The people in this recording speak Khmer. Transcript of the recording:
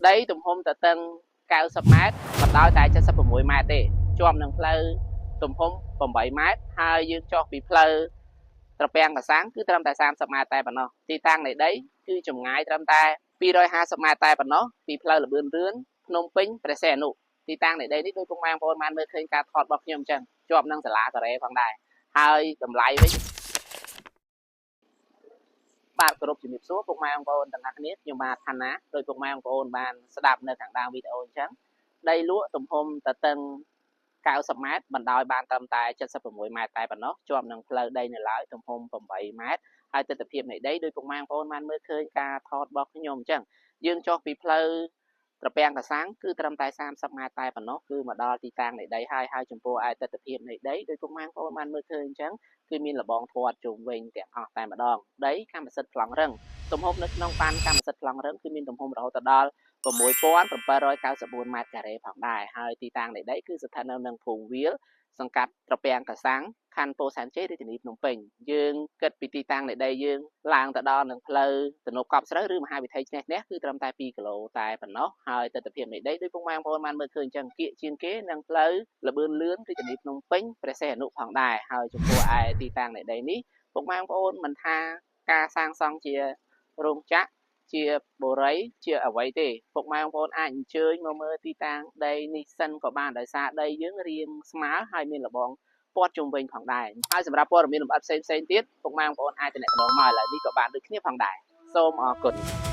ដីទំហំទទឹង90ម៉ែត្របណ្ដោយតែ76ម៉ែត្រទេជាប់នឹងផ្លូវទំហំ8ម៉ែត្រហើយយើងចុះពីផ្លូវត្រពាំងកសាំងគឺត្រឹមតែ30ម៉ែត្រតែប៉ុណ្ណោះទីតាំងនៃដីគឺចម្ងាយត្រឹមតែ250ម៉ែត្រតែប៉ុណ្ណោះពីផ្លូវលបឿនរឿនភ្នំពេញព្រះសីហនុទីតាំងនៃដីនេះដោយពុកម៉ែបងប្អូនបានមើលឃើញការថតរបស់ខ្ញុំអញ្ចឹងជាប់នឹងសាលាកូរ៉េផងដែរហើយតម្លៃវិញបាទគោរពជំរាបសួរពុកម៉ែបងប្អូនទាំងអស់គ្នាខ្ញុំបាទឋានាដោយពុកម៉ែបងប្អូនបានស្ដាប់នៅខាងដើមវីដេអូអញ្ចឹងដីលក់ទំហំទទឹង90ម៉ែត្របណ្ដោយបានត្រឹមតែ76ម៉ែត្រតែប៉ុណ្ណោះជាប់នឹងផ្លូវដីនៅឡើយទំហំ8ម៉ែត្រហើយទស្សនវិជ្ជានៃដីដោយពុកម៉ែបងប្អូនបានមើលឃើញការថតរបស់ខ្ញុំអញ្ចឹងយើងចុះពីផ្លូវត្រពាំងកសាំងគឺត្រឹមតែ30ម៉ែត្រតែប៉ុណ្ណោះគឺមកដល់ទីតាំងនៃដីហើយហើយចំពោះឯទស្សនវិជ្ជានៃដីដោយពុកម៉ែបងប្អូនបានមើលឃើញអញ្ចឹងគឺមានលបងធាត់ជុំវិញទាំងអស់តែម្ដងដីកម្មសិទ្ធិប្លង់រឹងទំហំនៅក្នុងបានកម្មសិទ្ធិប្លង់រឹងគឺមានទំហំរហូតដល់6794ម៉ែត្រការ៉េផងដែរហើយទីតាំងនៃដីគឺស្ថិតនៅនឹងភូមិវាលសង្កាត់ត្រពាំងកសាំងខណ្ឌពោធិ៍សែនជ័យរាជធានីភ្នំពេញយើងគិតពីទីតាំងនៃដីយើងឡើងទៅដល់នឹងផ្លូវទំនប់កប់ស្រូវឬមហាវិថីឈ្នះឈ្នះគឺត្រឹមតែ2គីឡូតែប៉ុណ្ណោះហើយទស្សនវិជ្ជានៃដីដោយពុកម៉ែបងប្អូនបានមើលឃើញអញ្ចឹងគៀកជាងគេនឹងផ្លូវលបឿនលឿនរាជធានីភ្នំពេញព្រះសីហនុផងដែរហើយចំពោះឯទីតាំងនៃដីនេះពុកម៉ែបងប្អូនមិនថាការសាងសង់ជារោងចក្រជាបុរីជាអ្វីទេពុកម៉ែបងប្អូនអាចអញ្ជើញមកមើលទីតាំងដីនេះសិនក៏បានដោយសារដីយើងរៀងស្មើហើយមានលបងព័ទ្ធជុំវិញផងដែរហើយសម្រាប់ព័ត៌មានលម្អិតផ្សេងផ្សេងទៀតពុកម៉ែបងប្អូនអាចទំនាក់ទំនងមកឥឡូវនេះក៏បានដូចគ្នាផងដែរសូមអរគុណ។